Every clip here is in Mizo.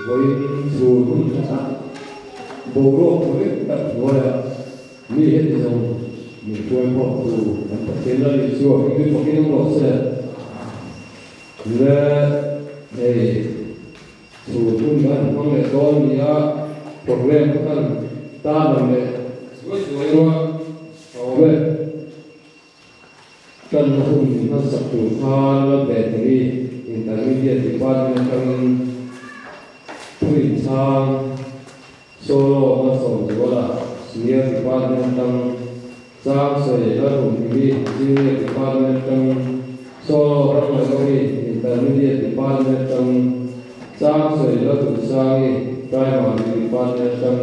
Vawiin chhun hun tha tak, boruak tha vek tak hnuaiah mi heti zawng min hruai khawmtu kan Pathian Lal Isua hming chu fakin awm rawh se. Le hei chhun hun kan han hmang leh dawn ni a, programme kha kan tan ang leh zuai zuai rua a awm e. Tanna hun min hmansak tur khan Lalbehtini Intermediate Department atangin Thuinchhang Solo Malsawmzuala Senior Department atang Changsawi Lalhumhimi Junior Department atang Solo Ramngaihawmi Intermediate Department atang Changsawi Lalhunsangi Primary Department atang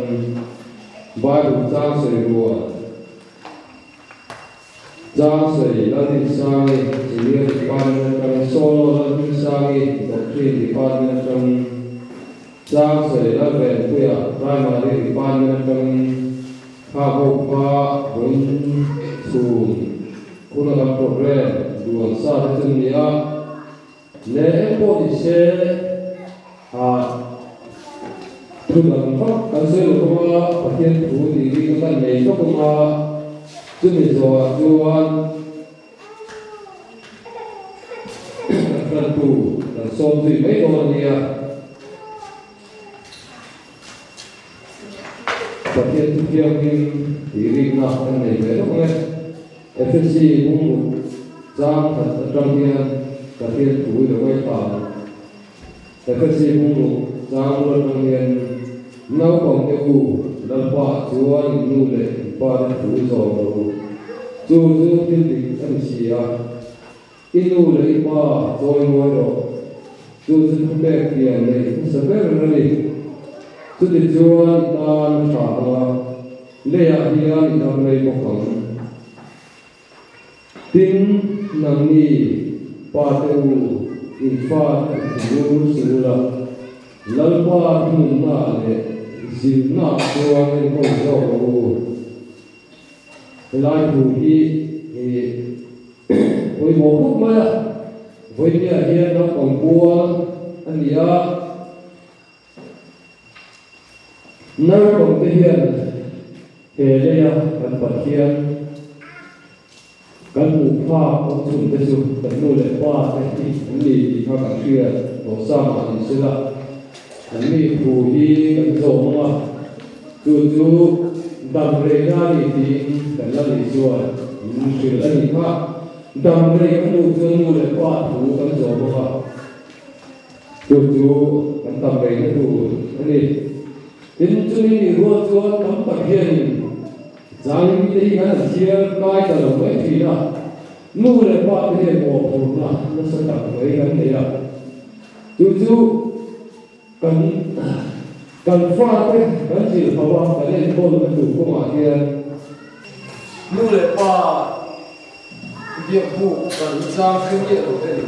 Bible Changsawi Rual Changsawi Lalrinsangi, Senior Department atangin Solo Lalhmingsangi, Doctrine Department atangin Changsawi Lalvenpuia, Primary Department atangin Kha ho kha vawiin chhun hun a kan programme duan sa te chu ni a, le eng pawh ni se ah thu dang vak kan sawi lo bawk a, Pathian thu tih ri ka kan nei tawk ang a, chumi zawhah chuan kan hrantu kan sawm zui mai dawn a nia. Pathian thu thianghlim tih rikna kan nei ve lawk ang e. Efesi bungruk chang khat atang hian Pathian thu i lo ngaithla ang. Efesi bungruk chang rul atang hian naupangte u Lalpa chuan in nu leh in pa te thu zawm rawh u. Chu chu thil dik a ni si a. I nu leh i pa chawi ngawi rawh. Chu chu thupek pian neih hmasa ber a ni. Chuti chuan i tan a tha ang a, leiah hian i dam rei bawk ang. Tin, nangni pa te u, in fa te an thinur suh ula, Lalpa thununnaah leh zilhnaah chuan enkawl zawk rawh u. Helai thu hi pawimawh khawp mai a, vawinia hian naupang kual a ni a, naupang te hian he leia kan Pathian kan hmuh phak awm chhun te chu kan nu leh pa te hi an ni tih kha kan hriat tawh sa mah ni sela, an mi thu hi kan zawm ang a, chu chu dam reina a ni tiin kan la nih chuan min hrilh a nih kha. Dam rei kan duh chuan nu leh pa thu kan zawm ang a, chu chu kan dam reina tur a ni. Tin, chumi nih rual chuan tam tak hianin Zangin mite hi kan han chhiar kai ta lo mai thin a, nu leh pa te hian mawhphurhna nasa tak mai kan nei a, chu chu kan kan fate kan zilh ho a, kan enkawl na tur kawngah hian nu leh pa biakbuk kan zang hre miah lo te ni.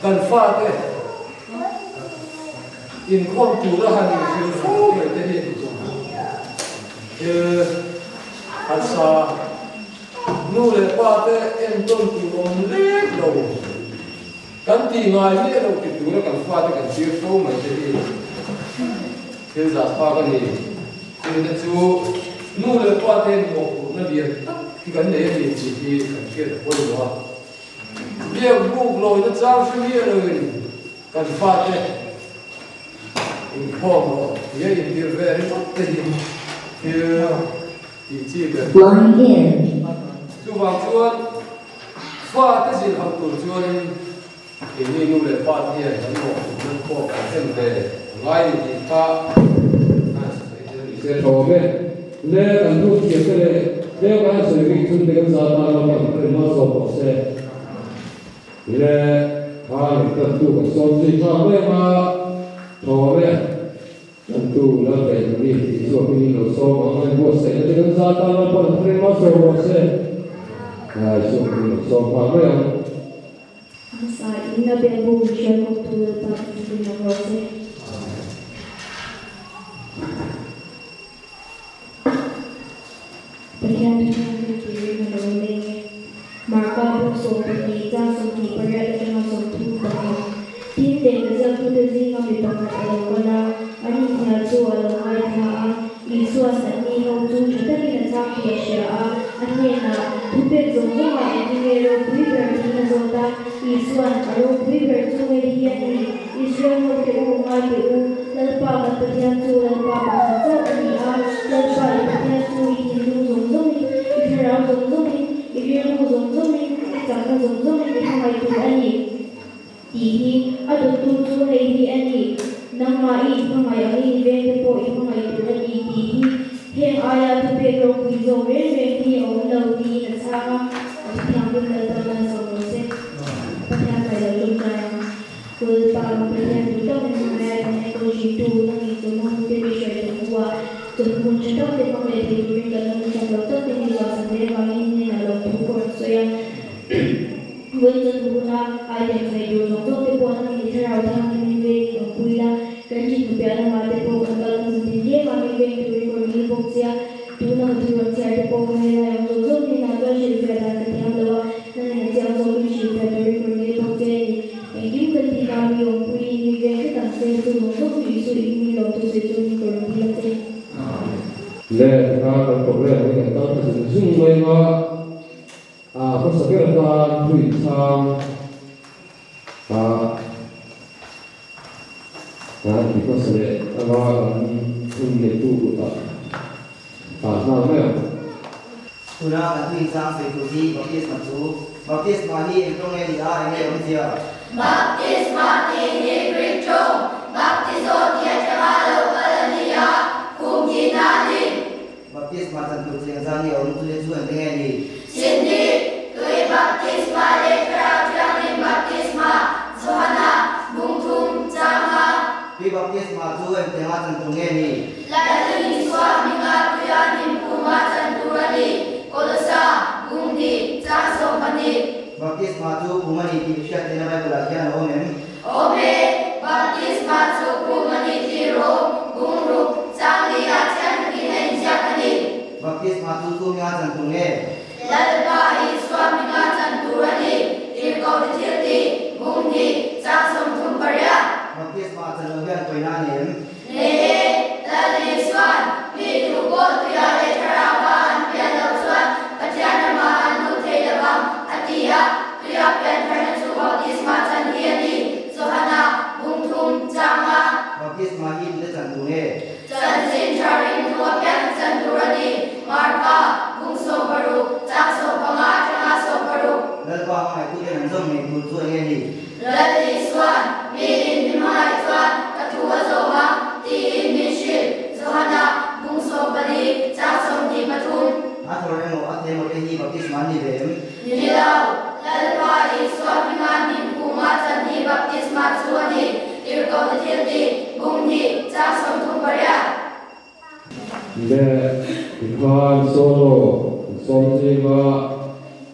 Kan fate inkhawm tura han inhrilh fo mai te hi thil harsa nu leh pa te entawn tur awm lek lo kan tih ngai miah lo ti tura kan fate kan tir fo mai te hi thil zahthlak a ni. Chumi te chu nu leh pa te mawhphurhna lian tak hi kan nei a ni tih hi kan hriat a pawimawh a. Biak buk lawina chang hre miah loin kan fate inkhawm rawh tia intir ve ringawt te hi thil tih chi ber. Chuvang chuan fate zilh hauh tur chuanin keini nu leh pa te hian kan mawhphurhna pawh kan them ve a ngai ni tih kha Se tho ve. Le kan thu thiam te leh tlem kan han sawi bik chhun te kan zah tan lo kan rin hma zawk rawh se. Le kha leh tan tu kan sawm zui nghak reng a, tho ve. Tan tu lal ve tur hi Isua hmingin lo sawm ang a, inbuatsaihna te kan zah tan lo pawn rin hma zawk rawh se. Isua hmingin lo sawm nghak reng ang. Hmasa in a bel bawk in hriat bawk thu Lalpa chu thil lo rawh se. Pathian thu thianghlim turin a lo leng e. Marka buk 12 chang 28 atanga 31. Tin, lehkha ziaktute zinga mi pakhat a lo kal a. hria a, a hnenah, Thupek zawng zawngah engtin nge ropui ber tiin a zawt a. Isua'n, A ropui ber chu hei hi a ni, Israel hote u, ngai teh u, Lalpa kan Pathian chu Lalpa pakhat chauh a ni a, Lalpa i Pathian chu i thinlung zawng zawngin, i thlarau zawng zawngin, i rilru zawng zawngin, i chakna zawng zawngin i hmangaih tur a ni. Tih hi a dawttu chu hei hi a ni, Nangmah i inhmangaih angin i vengte pawh i hmangaih tur a ni tih hi heng aia thupek ropui zawk reng reng hi a awm lo tiin a chhang a, a thuthianghlim Lalpa malsawm rawh se. Pathian hmai lo tawngtai ang. Lalpa kan Pathian duh tak min hmangaih a, kan enkawl thintu, nangin chawlhna hun te mi hruai tawh hnuah chawlhna hun tha tak te hmang leh thei turin kan la hmuchak lo tak te mi zuahsak te avangin hnenah lawmthu pawh an sawi a. Vawi chuan huna item sawi tur zawng zawng te pawh an ni thlarau thianghlim in vengin awm pui la, kan ṭhin hnupiah lamah te pawh kan kal hmasa thin hle mah mi veng turin rawn ngil bawk che a, tuna ka thu rawn chhiar te pawh ka helai awm zawng zawng hnenah chuan hrilhfiah dan ka thiam lo a, nangin a chiang zawkin hrilhfiah turin rawn ngil bawk che a ni. Engkim kan tih na mi awm puiin mi veng tlat ang che, chu zawng zawng chu Isu i hming lawm thu sawi chungin ka rawn dil a che. Le, tikha kan program hi kan kal thla zung zung mai ang a. A hmasa ber atan thu inchhang a kan ti hmasa leh anga kan hun neitu kutah tah nghal mai ang. Tuna kan thu inchhang sawi tur hi Baptisma chu Baptisma hi eng tawng nge ni a, eng nge awmzia? Baptisma tih hi Greek tawng baptizo tih atanga lo kal a ni a, kum tihna a ni. Baptisma chan tur chiang zan nge awm chu chu an ti nge ni? Chhimni, Tui baptisma leh Thlarau Thianghlim baptisma, Johana, Bungthum, Changa. Tui baptisma chu engtianga chan tur nge ni? Lalin Isua hminga tuia hnimpuma chan tur a ni, Kolosa, Bungni, Chang 12. Baptisma chu kum a ni tih hriat theihna Bible-ah hian a awm em? Awm e, baptisma chu kum a ni tih rawh, bungruk, chang li ah chiang takin a inziak a ni. Baptisma chu tu hminga chan tur nge? Lalpa Isua hminga chan tur a ni, tirhkohte thil tih, bung hnih, chang 38. Baptisma chan loh hian pawina a ni em? Nei e, Lal Isua'n mi duh pawh tuia leh thlarauva an pian loh chuan Pathian ramah an lut thei lo vang, a ti a. Tuia pian tharna chu baptisma chan hi a ni. Johana, bung thum, changa. Baptisma hi tute chan tur nge? Chanchin tha ringtu apiang chan tur a ni. Marka, bung 60, chang 15 atanga 60. Lalpa hmangaihtu ten an zawm ngei tur chu eng nge ni? Lal Isua'n, Mi in mi hmangaih chuan ka thu a zawm a, tiin min hrilh. Johana, bung 14, chang 23. A thawr emaw a thei emaw te hi baptisma an ni ve em? Ni lo, Lalpa Isua hminga hnim phuma chan hi baptisma chu a ni. Tirhkohte thil tih, bung hnih, chang 38. Le, tikhan solo sawm zinga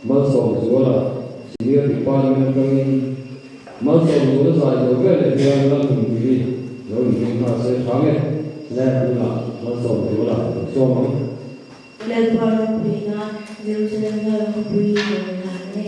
Malsawmzuala Senior Department atangin Malsawmzuala zai zo veleh hian Lalhmunpui lo inring nghal se tha nge? Le, tunah Malsawmzuala kan sawm ang. Lalpa ropuina Jerusalem Zion khawpui hi ka rawn hlan e.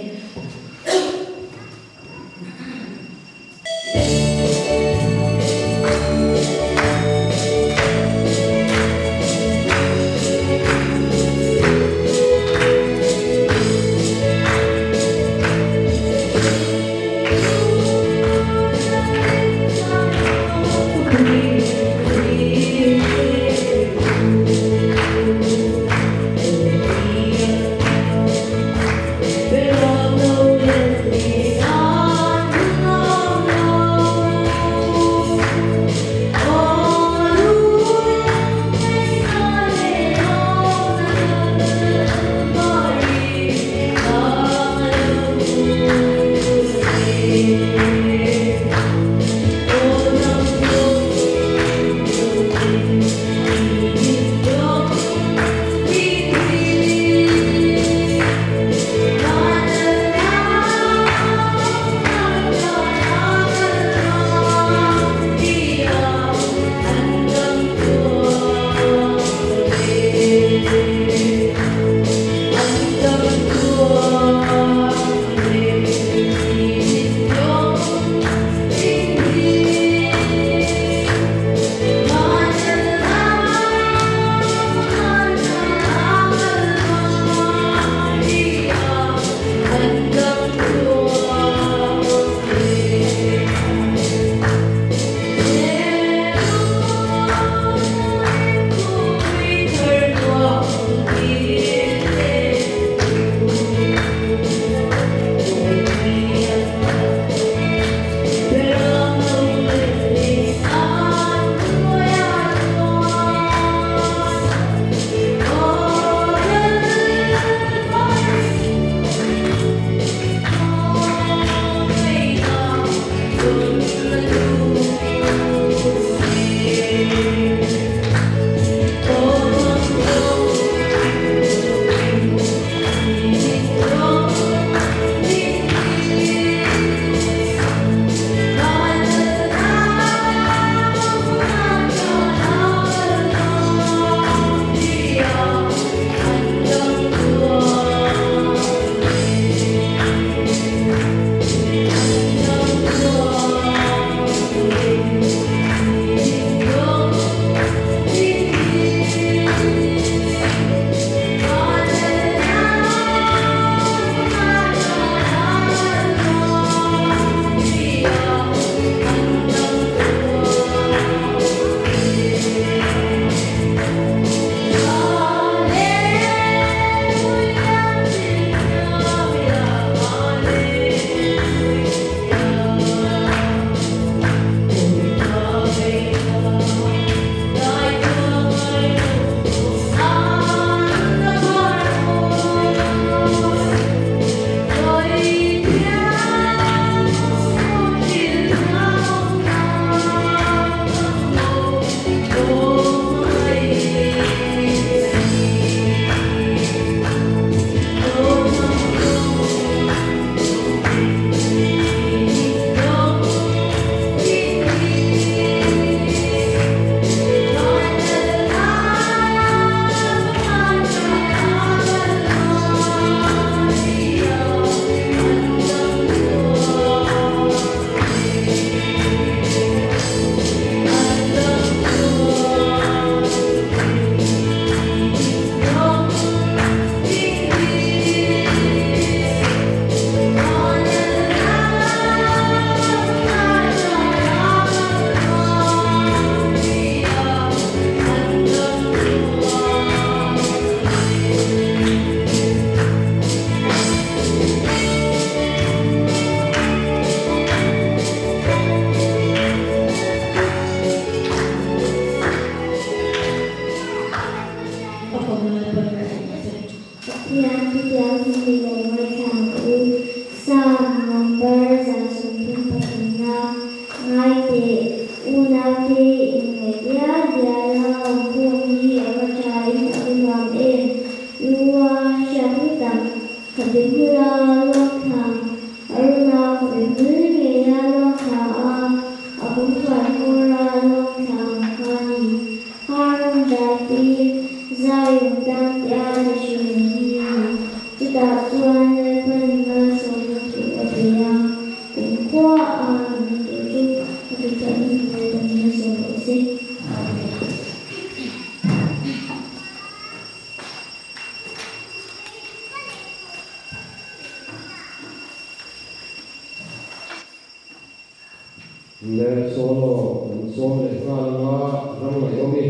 Le solo kan sawm leh nghal anga ram ngaihawmi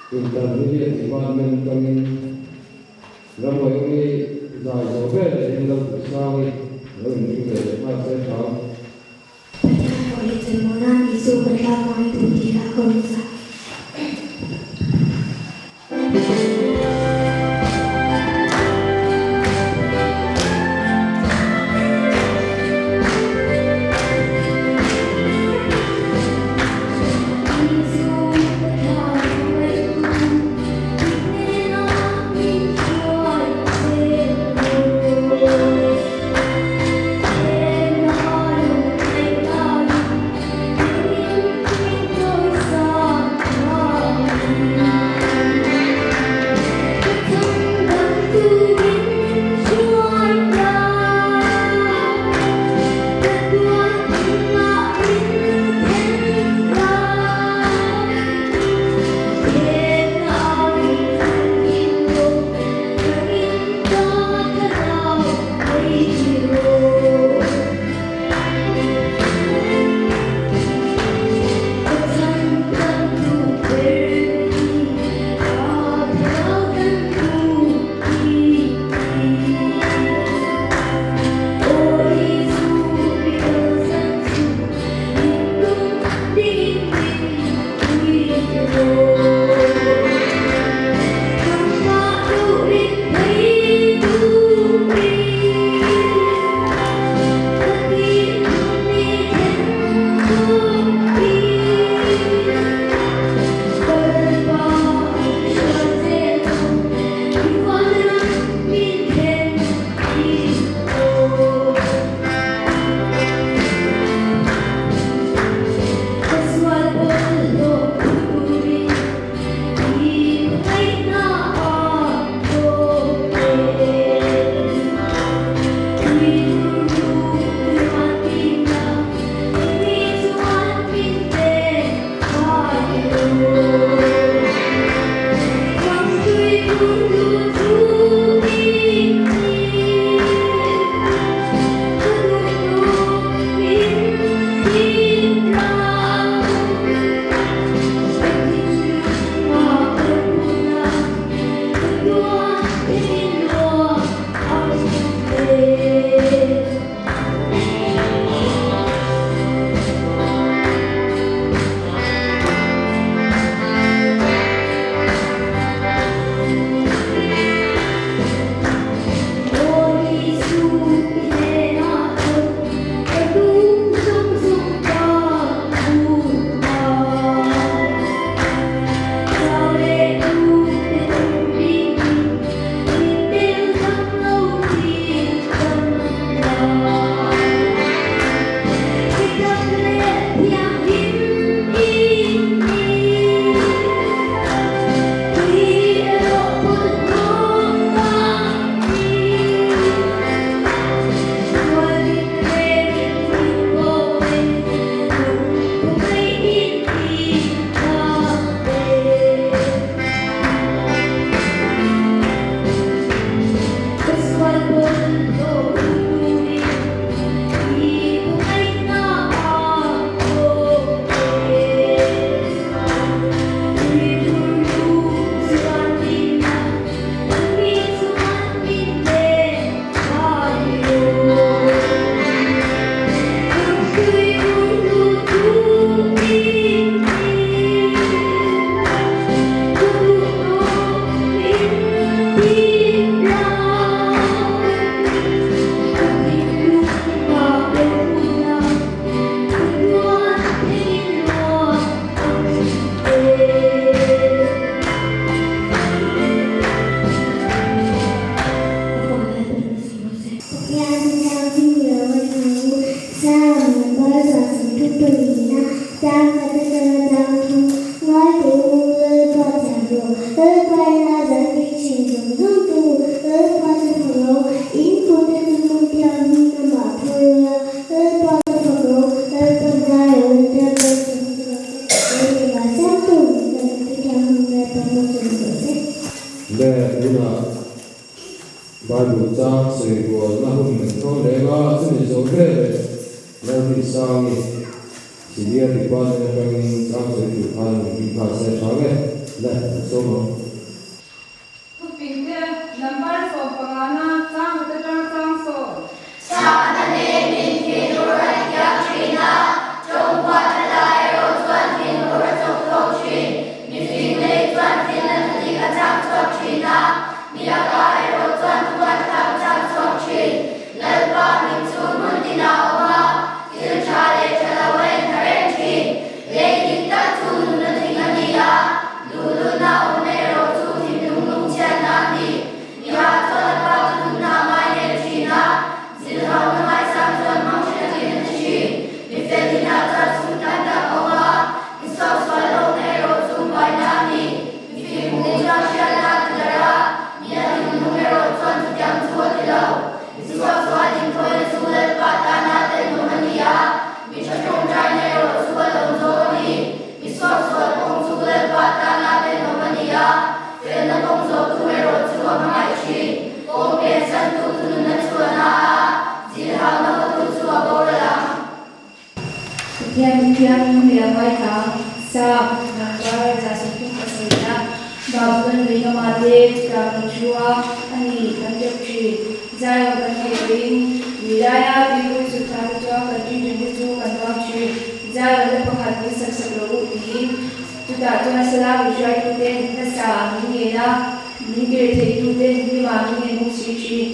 Intermediate Department atangin ram ngaihawmi zai zawh vel lehin Lalpuisangi lo inring ve leh nghal se hram. Pathian pawh leh chawimaw nan Isu ka tlak ngai tu tih lah ka rawn sa. Le tunah Bible chang sawi rualna hun kan hmang reng a, chumi zawh vel leh Lalrinsangi. Senior Department atangin chang sawi tur khan rawn ring nghal se tha nge? Le, kan sawm ang. Thuping te, Number sawmpangana chang khat atang chang sawm. Chakna nemin thinur a tiang thin a, tawngkua thala erawh chuan thinur a chawk thawk thin. Mifing lei chuan finna thudik a chak chhuak thin a, mi a ka erawh chuan thuat thlak a chak chhuak thin. Lalpa hming chu hmun tinah a awm a, thil tha leh tha lo a inthla reng thin. Lei dik tak chu nunna thing a ni a, luhlulna awmna erawh chu thinlung lungchhiatna a ni. Mi ha chuan a pa chu nunna a ngai leh thin a, zilhhauna ngaisang chuan hmang hre takin a ti thin. Mi fel inah chuan sum tam tak a awm a, mi suaksual lohna erawh chu buaina a ni. Mi fimkhur chuan hriatna a ti darh a, mi a thinlung erawh chuan chutiang chu a ti lo. Mi suaksual inthawina chu Lalpa tana tenawm a ni a, mi tha tawngtaina erawh chu a lawm zawk a ni. Mi suaksual kawng chu Lalpa tana tenawm a ni a, felna kawng zawhtu erawh chu a hmangaih thin. Kawng piansantu thununna chu a na a, zilhauna hotu chu a boral ang. Pathian Pathian hmel ngaithla Sam number 37 Babulon lui lamah te chutah kan thu a, a ni kan tep thin. Zion kan neih pawhin lui laia tuipui chhuk thla te chuan kan ṭingṭang te chu kan vang thin. Zion la pakhat min sak sak lo u tiin chutah chuan Salam mihruaitu ten hmasa min ngen a, min tir theitu ten hlimah min ngen bawk si thin.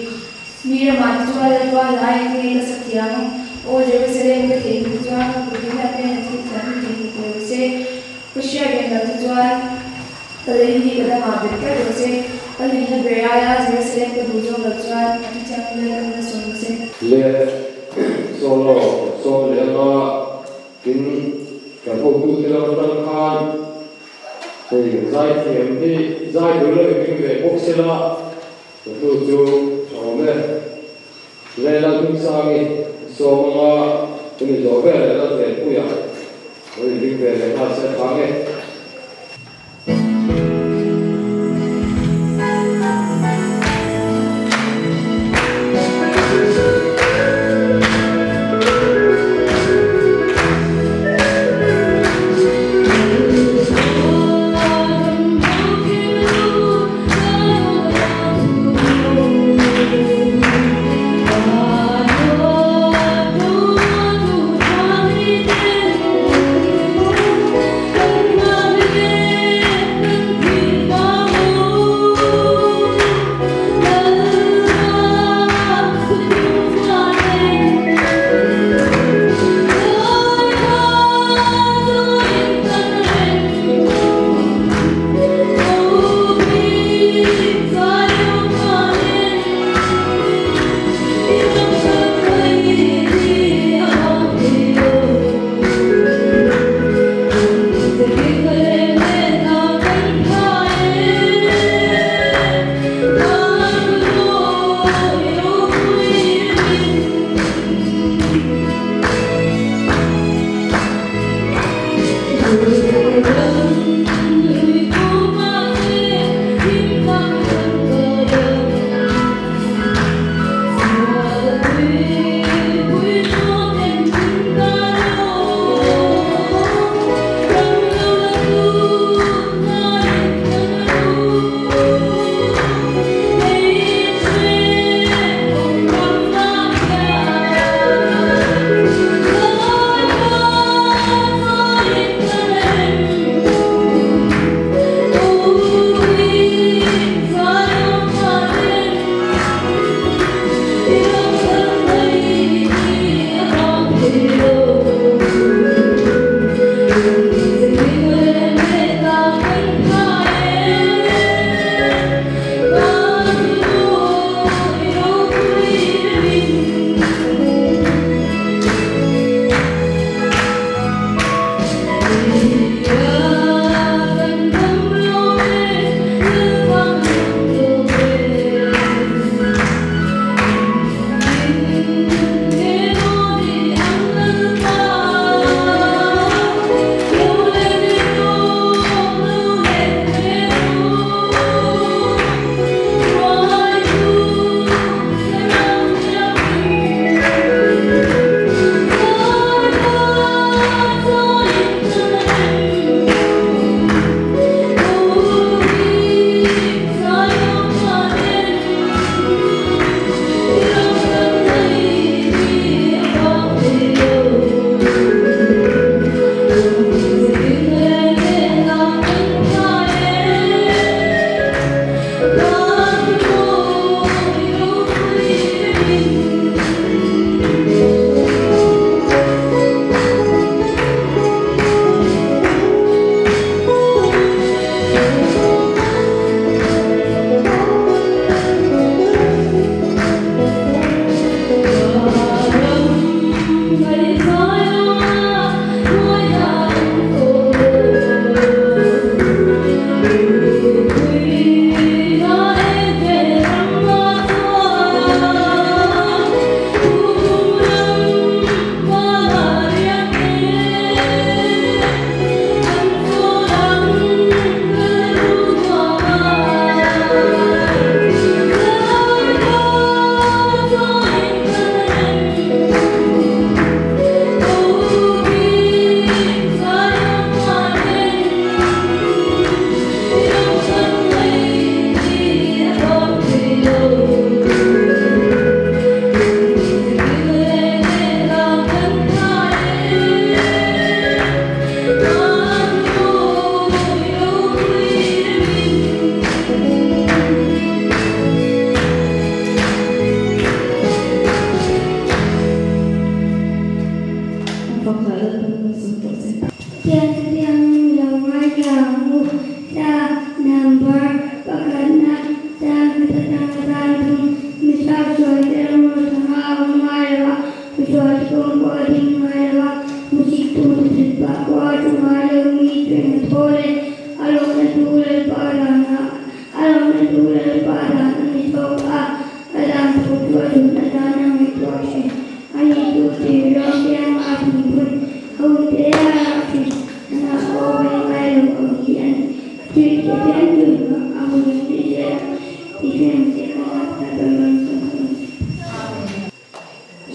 Mi ramah te chuan Lalpa lai eng nge ka sak thiang? Aw Jerusalem, ka theih hnu chuan ka kut ding lam hian a thil thiam hi thei hmu teh rawh se. Ka hriat reng loh te chuan ka lei hi ka dangah bet tlat rawh se. Ka hlimna ber aia Jerusalem ka duh zawk loh chuan a thu thianghlim Lalpa la sawn rawh se. Le solo sawm leh anga tin kan hotute lam atang khan hei zaithiam hi zai tur lo inring ve bawk sela. Ka hnu chu tha awm e. Lehla Hmingsangi sawm anga ka ni zawh vel leh Lalvenpuia lo inring ve leh nghal se tha nge.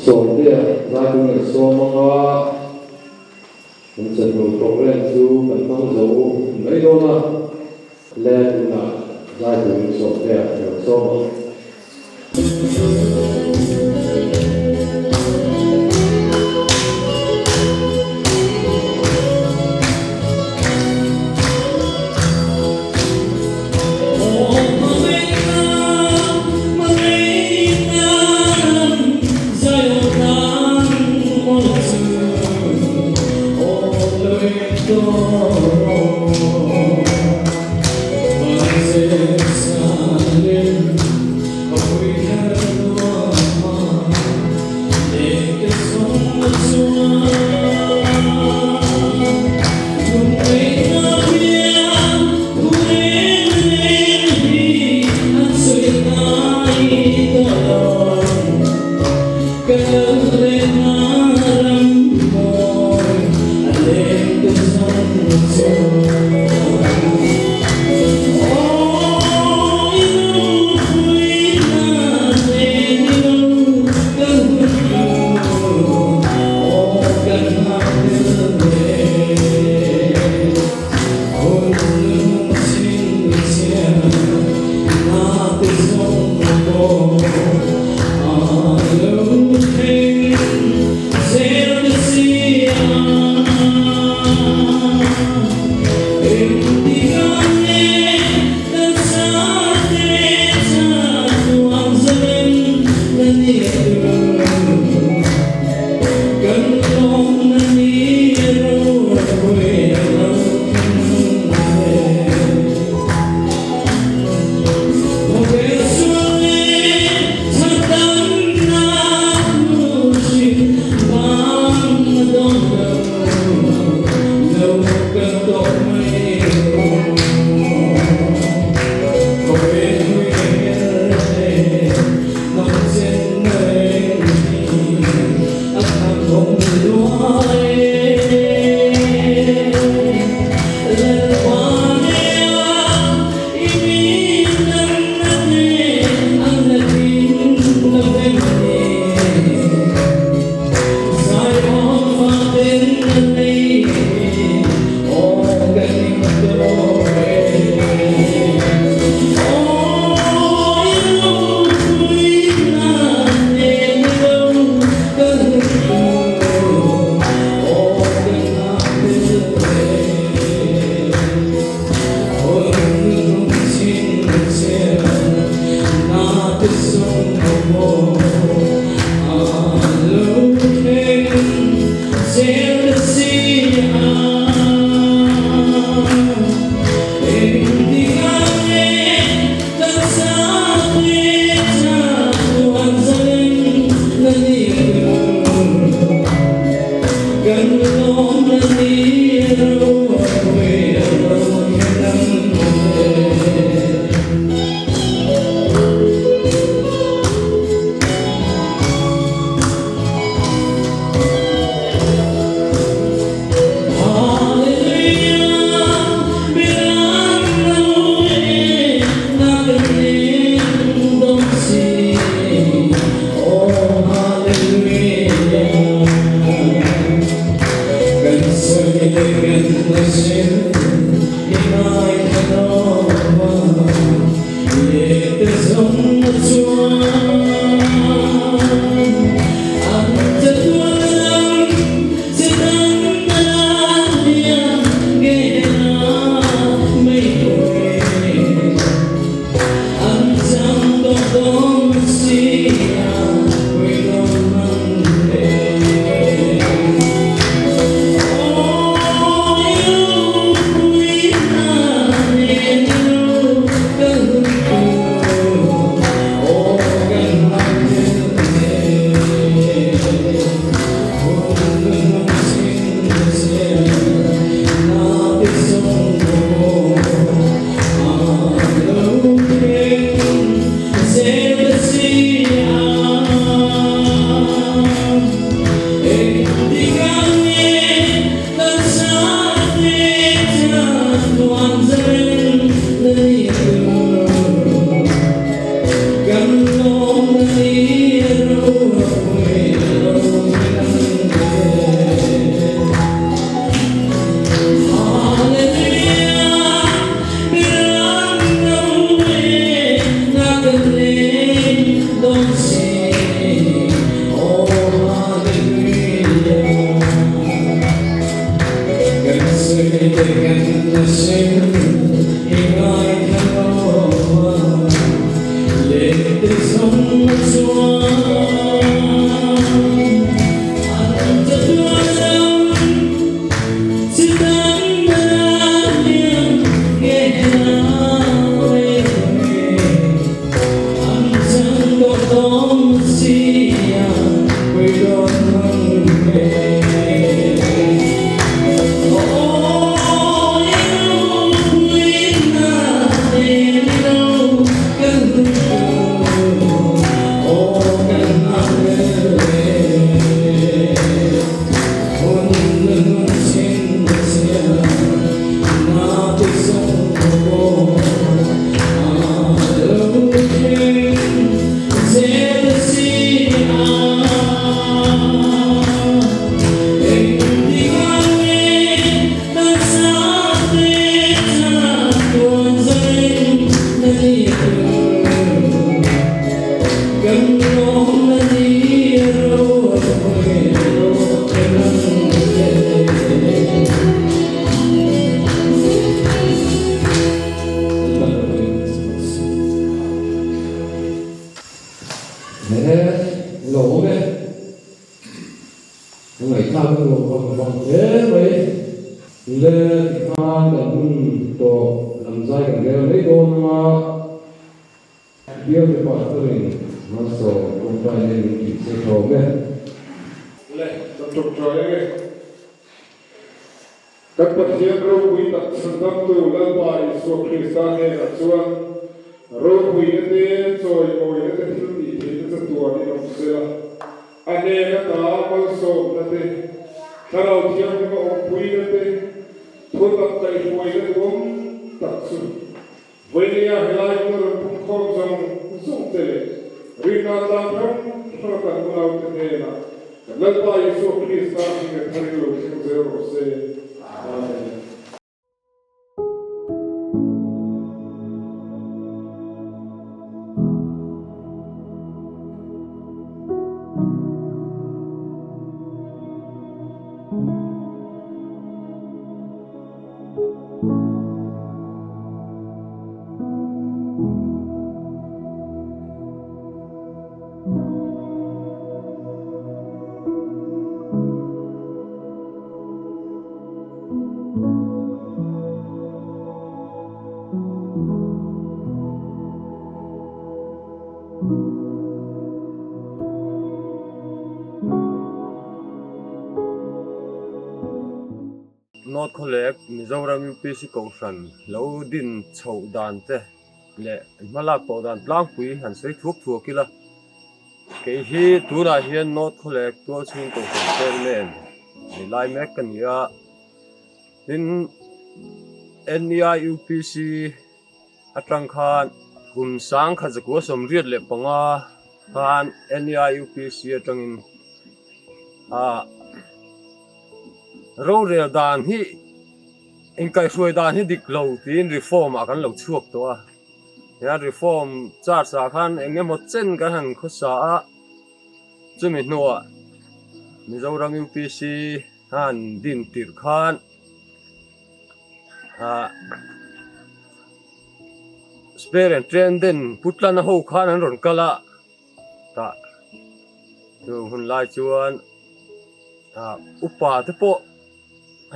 Sawmtea zaitu leh sawmanga kan chawhnu program chu kan hmang zo mai dawn a, le tunah zaitu Sawmtea i rawn sawm ang. Kan Pathian ropui tak chhandamtu Lalpa Isua Krista hnenah chuan ropuina te, chawimawina te, thil tih theihna chatuanin awm sela, a hnen ata malsawmna te, Thlarau Thianghlima awmpuina te, thutak kaihhruaina duhawm tak chu Vawinia helai hmun a rawn pumkhawm zawng zawng te leh rinna tlang hrang hrang a kan unaute hnenah kan Lalpa Isua Krista hming a tharin lo thleng zel rawh se. Amen. North Khawlek Mizoram UPC Kohhran lo din chhoh dan te leh hmalak tawh dan tlangpui han sawi thuak thuak ila, kei hi tunah hian North Khawlek Tualchhung Kohhran Chairman ni lai mek ka ni a, tin NEI UPC atang khan kum sangkhat zakua 85 khan NEI UPC atangin ah Rorel dan hi inkaihhruai dan hi dik lo tiin reform ah kan lo chhuak tawh a, hian reform charge ah khan eng emaw chen kan han khawsa a, chumi hnuah Mizoram UPC han din tirh khan ah spare and trenden Putlana ho khan an rawn kal a. Tah chung hun lai chuan ah upa te pawh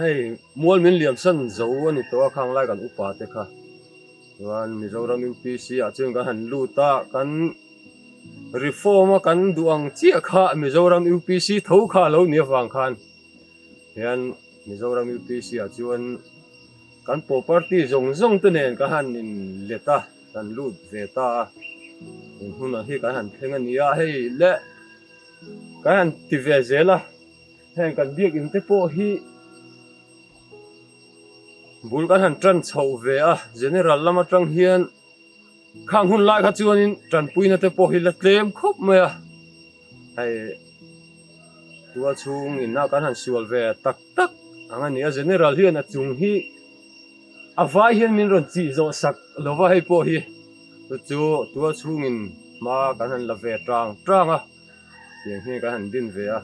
hei mual min liam san zo a ni tawh a khang lai kan upa te kha chuan Mizoram UPC ah chuan kan han lut a kan reform a kan duh ang chiah kha Mizoram UPC tho kha a lo ni avang khan hian Mizoram UPC ah chuan kan property zawng zawng te nen ka han in let a. Kan lut ve ta a, tun hunah hi kan han thleng a ni a, hei le kan han ti ve zel a, heng kan biakinn te pawh hi bul kan han tan chhoh ve a, general lam atang hian khang hun lai kha chuanin tanpuina te pawh hi la tlem khawp mai a, hei tual chhung ina kan han sual ve tak tak ang a ni a, general hian a chung hi. A vai hian min rawn chih zawh sak lo va hei pawh hi chu chu tual chhungin hma kan han la ve tang tang a tiang hi kan han din ve a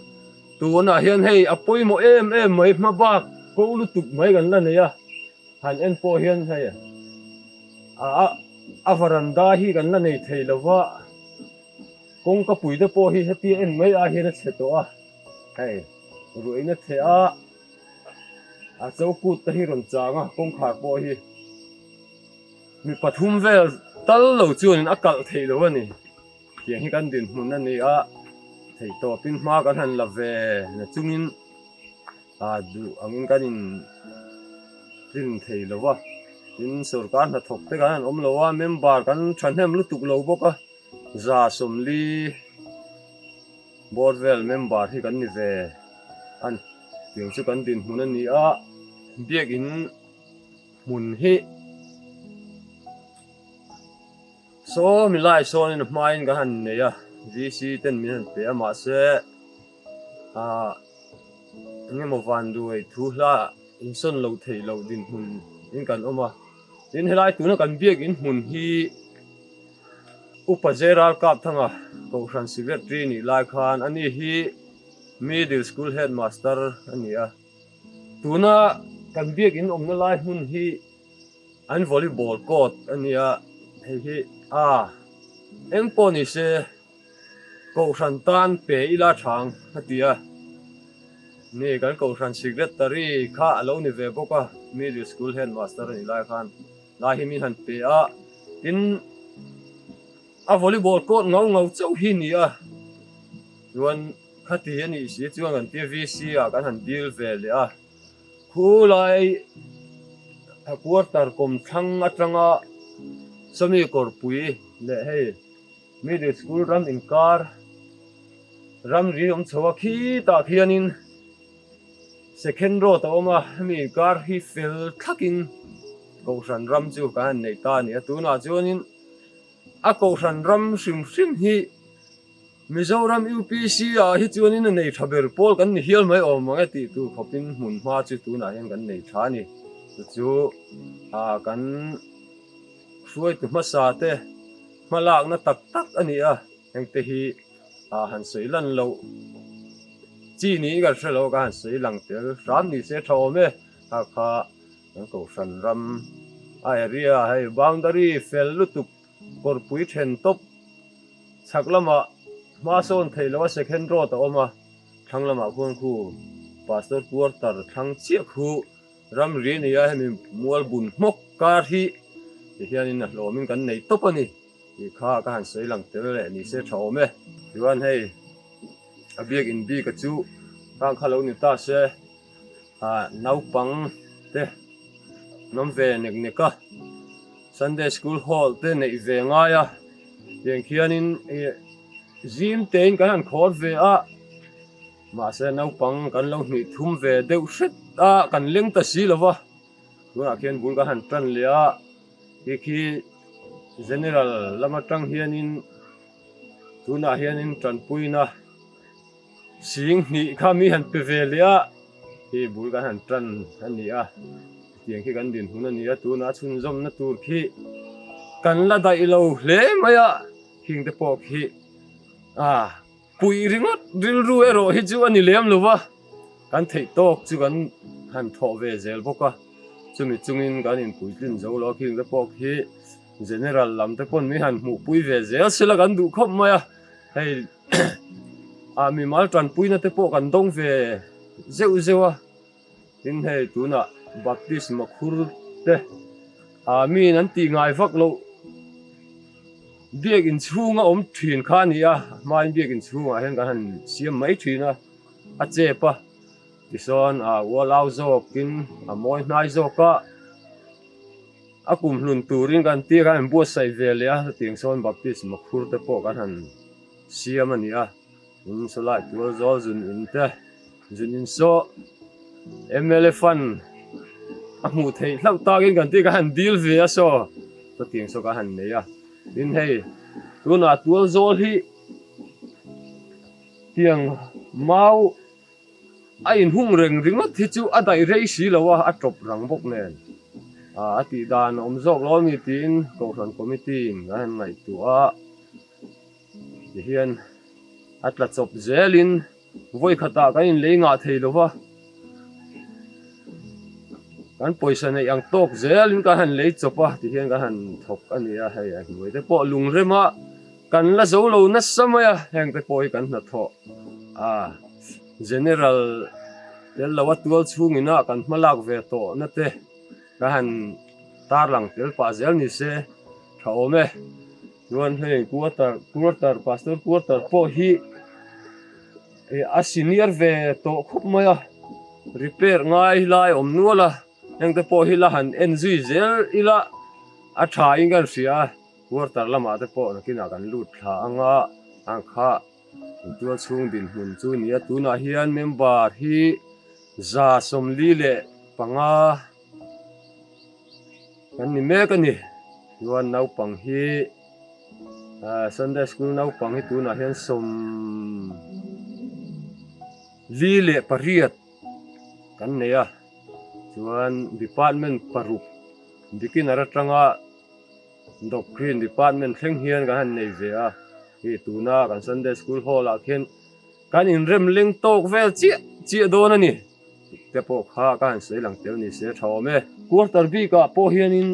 tunah hian hei a pawimawh em em mai hma bak ko lutuk mai kan la nei a. Han en pawh hian hei a a varanda hi kan la nei thei lo va, kawngka pui te pawh hi hetia en mai ai hian a chhe tawh a, hei ruahin a theh a, a chokut te hi rawn chang a kawngkhar pawh hi mi pathum vel tal lo chuanin a kalh theih lo a ni. Tiang hi kan dinhmun a ni a, theihtawpin hma kan han la ve na chungin ah duh angin kan in tlin thei lo va, tin sorkar hnathawk te kan han awm lo a, member kan thahnem lutuk lo bawk a, 140 board vel member hi kan ni ve a ni. Tiang chu kan dinhmun a ni a, biakin hmun hi. Saw milai sawnin a hmain kan han nei a, VC ten min han pe a mahse ah engemaw vanduai thu hla insawn lo theih loh dinhmun in kan awm a, tin helai tuna kan biakin hmun hi Upa Jeral Kapthanga Kohhran Secretary nih lai khan ani hi Middle School Headmaster a ni a, tuna kan biakin awmna lai hmun hi. An volleyball court a nia hei hi a eng pawh ni se kohhran tan pe ila thang a ti a ni kan kohhran secretary kha a lo ni ve bawk a middle school headmaster a nih lai khan lai hi min han pe a tin a volleyball court ngau ngau chauh hi ni a chuan khati a nih si chuan kan tia VC ah kan han deal ve leh a. Khulai quarter kawmthlang atanga sawmi kawrpui leh hei middle school ram inkar ramri awm chho a khitah khianin second road a awm a hemi inkar hi fel thlakin kohhran ram chu kan han nei ta a ni a tunah chuanin a kohhran ram hrim hrim hi. Mizoram UPC ah hi chuanin a nei tha ber pawl kan ni hial mai awm ang e tih tur khawpin hmun hma chu tunah hian kan nei tha a ni. Chu chu ah kan hruaitu hmasa te hmalakna tak tak a ni a, hengte hi ah han sawi lan loh chi niin kan hre lo a, ka han sawi lang tel hram ni se tha awm e, kha kha kan kohhran ram a area hei boundary fel lutuk Kawrpui then tawp chhak lamah hma sawn theih loh a second road a awm a, thlang lamah khuan khu Pastor quarter thlang chiah khu ramri a ni a, hemi mual bun hmawk kar hi ti hianin a hlawmin kan nei tawp a ni tih kha ka han sawi lang tel leh ni se tha awm e. Chuan hei a biakin bik a chu khang kha lo ni ta se. Ah naupang te an awm ve nek nek a Sunday school hall te neih ve ngai a tiang khianin ih zim tein kan han khawr ve a mahse naupang kan lo hnih thum ve deuh hret a kan leng ta si lo va tunah khian bul kan han tan leh a khi khi general lam atang hianin tunah hianin tanpuina. Sing hnih kha mi han pe ve leh a, khi bul kan han tan a ni a, hetiang khi kan dinhmun a ni a, tunah chhunzawmna tur khi kan la daih lo hle mai a, khing te pawh khi a puih ringawt rilru erawh hi chu a ni lem lo va, kan theih tawk chu kan han thawh ve zel bawk a, chumi chungin kan inpuitlin zo lo a, khing te pawh khi general lam te pawn mi han hmuhpui ve zel sela kan duh khawp mai a, hei. Ah mimal tanpuina te pawh kan dawng ve zeuh zeuh a, tin hei tunah Baptist makhur te ah miin an tih ngai vak loh biak inchhunga awm thin kha a ni a, hmain biak inchhungah hian kan han siam mai thin a, a chep a tisawn ah ualau zawkin a mawi hnai zawk a. A kum hlun turin kan tir a, an buatsaih ve leh a, hetiang sawn baptisma makhur te pawh kan han siam a ni a, in sawlai tual zawl zun in te, zun in saw mla fund a hmuh theih hlauh takin kan tir kan han dil ve a saw hetiang saw kan han nei a, tin hei tunah tual zawl hi tiang mau. A inhung reng ringawt hi chu a daih rei si lo a, a tawp rang bawk nen. A tih dan a awm zawk lo a mi tiin Kohhran Committee in an han ngaihtuah a, tihian a tla chawp zelin vawi khatah kan inlei ngah thei lo va. Kan pawisa neih ang tawk zelin kan han lei chawp a tihian kan han thawk a ni a, hei a hnuai te pawh lungrem a kan la zo lo nasa mai a, heng te pawh hi kan hnathawh a general tel lo a tual chhungin a kan hma lak ve tawh na te kan han tarlang tel pah zel ni se tha awm e. Chuan hei quarter quarter pastor quarter pawh hi a senior ve tawh khawp mai a repair ngai lai awm nual a heng te pawh hi la han en zui zel ila a tha in kan hria a quarter lamah te pawh nakinah kan lut thla anga ang kha tual chhung dinhmun chu a ni a tunah hian member hi 145 Kan ni mek a ni. Chuan naupang hi Sunday school naupang hi tunah hian 48 kan nei a. Chuan department paruk beginner atanga doctrine department thleng hian kan han nei ve a. Hei tuna kan Sunday school hall ah khian kan inrem leng tawk vel chiah chiah dawn a ni. Te pawh kha ka han sawi lang tel ni se tha awm e. Quarter bikah pawh hianin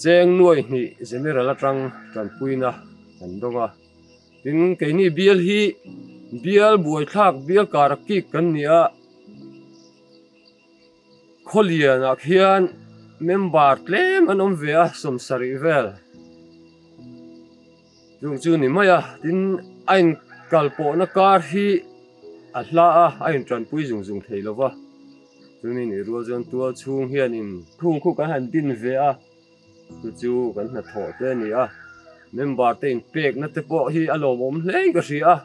cheng nuai hnih general atang tanpuina kan dawng a. Tin keini bial hi bial buaithlak bial kar kik kan ni a. Khawlianah khian member tlem an awm ve a 70 vel. Chung chu ni mai a, tin a inkal pawhna kar hi a hla a, a intanpui zung zung thei lo va. Chumi nih rual chuan tual chhung hianin khung khu kan han din ve a, chu chu kan hnathawh te a ni a. Member te inpekna te pawh hi a lawmawm hle in ka hria a,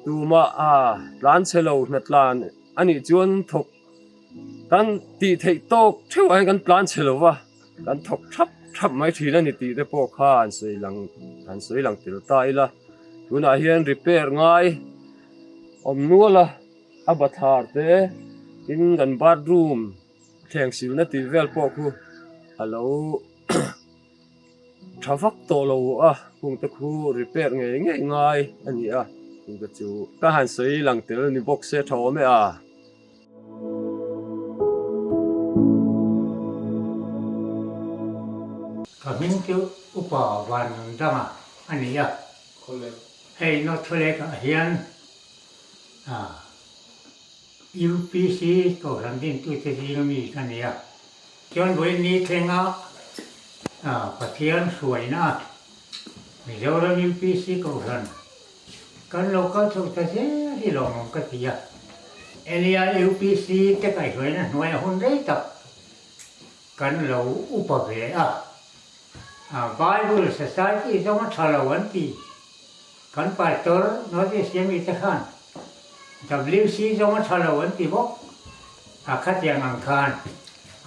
tumah a tlan chhe lo hnatlan a nih chuan thawk kan tih theih tawk theuh ah hian kan tlan chhe lo va. Kan thawk thap thap mai thin a ni tih te pawh kha an sawi lang an sawi lang tel ta ila. Tunah hian repair ngai awm nual a, a bathlar te tin kan bathroom thleng silna tih vel pawh khu a lo tha vak tawh lo a, hung te khu repair ngei ngei ngai a ni a, chung te chu ka han sawi lang tel ni bawk se tha awm e a. Ka hming chu Upa Vanlungdanga a ni a, hei North Lake-ah hian UPC Kohhran dintute zinga mi ka ni a. Chuan vawiin ni thlenga Pathian hruaina Mizoram UPC Kohhran Kan lo kal chho ta zel hi lawmawm ka ti a. Elia UPC te kaihhruaina hnuaia hun rei tak kan lo upa ve a. Bible Society zawng a tha lo an ti. Kan pastor North East Yemi te khan WC zawng a tha lo an ti bawk. A khatiang ang khan a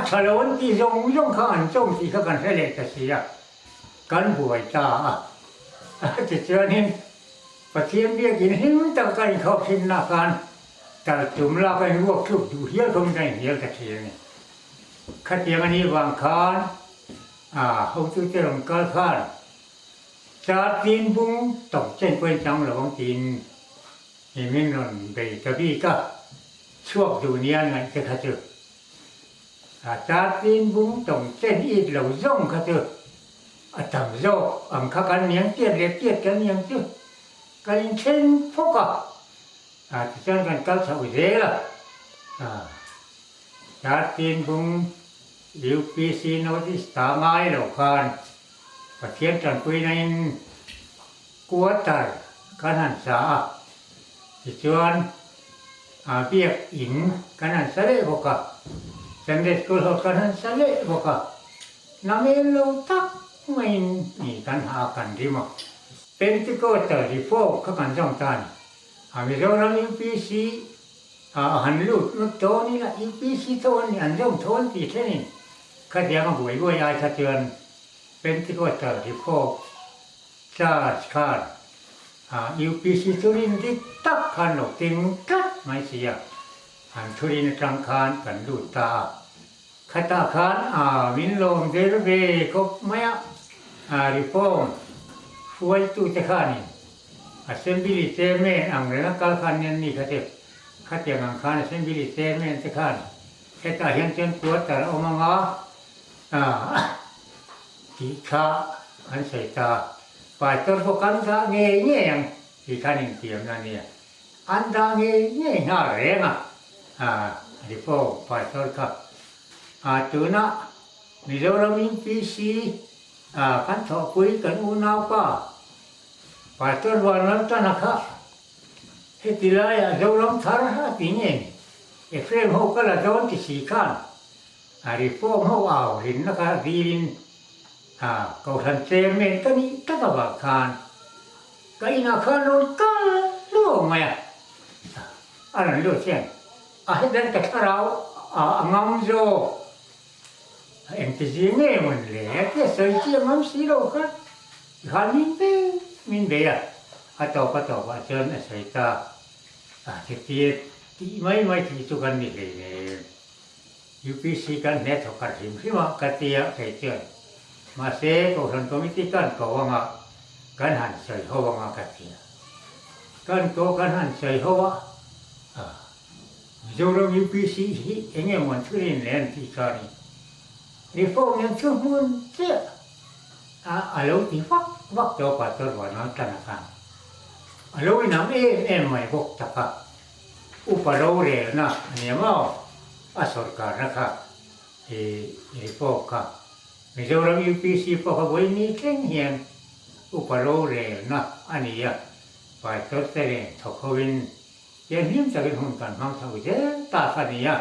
tha lo an ti zawng zawng kha an chawm tih kha kan hre leh ta si a. Kan buai ta a. Tichuanin Pathian biakin hlim tak ka inkhawp thinna khan tal tum lak a inruak thluk duh hial khawmin ka inhnial ta thin a ni. Khatiang a nih vang khan a hotute rawn kal khan char tin bung tawng chen pawhin chang lo ang tiin i min rawn bei ta bik a, chhuak duh nia an ngaih te kha chu. A tartin bung tawng chen it lo zawng kha chu a tam zawk ang kha kan niang tiat leh tiat kan niang chu kan inthen phawk a, a tichuan kan kal chhoh zel a, a tartin bung UPC notice ta ngai lo khan Pathian tanpuina in quarter kan han sa a, tichuan a biak in kan han sa leh bawk a, Sunday school ho kan han sa leh bawk a, namel lo tak maiin ni kan ha kan rim a. Pentecostal Reform kha kan zawng ta a ni. A Mizoram UPC a han lut ngut dawn ila UPC tho an ni an zawm tho an tih thlenin khatiang a buai buai ai kha chuan Pentecostal Reform Church khan UPC thurin dik tak khan lo keng tlat mai si a, an thurin atang khan kan lut ta a. Khatah khan min lawm der ve khawp mai a, Reform hruaitute khanin Assembly Chairman ang renga kal khan nen mi kha chu, khatiang ang khan Assembly Chairman te khan. Hetah hian chuan quarter a awm ang a, tih kha an sawi ta. Pastor pawh kan dah ngei ngei ang tih kha an intiamna a nia. An dah ngei ngei nghal reng a, Reform Pastor kha. Tuna Mizoram UPC kan thawhpui kan unaupa Pastor Vanlaltana kha heti laiah Zoram thar a ti nge ni? Ephraim ho ka la dawn ti si khan a Reform ho au rinna kha dilin Kohhran Chairman ka nih tak avang khan ka inah khan rawn kal luau mai a, a rawn lut hian a hedan ka thlarau a ngam zawk. Engti zing nge mawn le tia sawi chiah ngam si lo kha khan min be min bei a, a tawp a tawp ah chuan a sawi ta a, chutia tih mai mai thih chu kan ni hleinem. UPC kan hne thawk khat hrim hrim a ka tia kei chuan mahse Kohhran Committee kan ko anga kan han sawi ho anga ka tia. Kan ko kan han sawi ho a. Mizoram UPC hi eng emaw an thurin leh an tih kha a ni. Reform hian thu hmun chiah a a lo ti vak vak tawh a Pastor Vanram Tana khan. A lo inang em em mai bawk tak a, upa rorelna a ni maw a sawrkarna kha i reform kha. Mizoram UPC pawh kha vawi ni thleng hian upa rorelna a ni a, Pastor te nen thawk hoin He hlim takin hun kan hmang chho zel ta kha nia.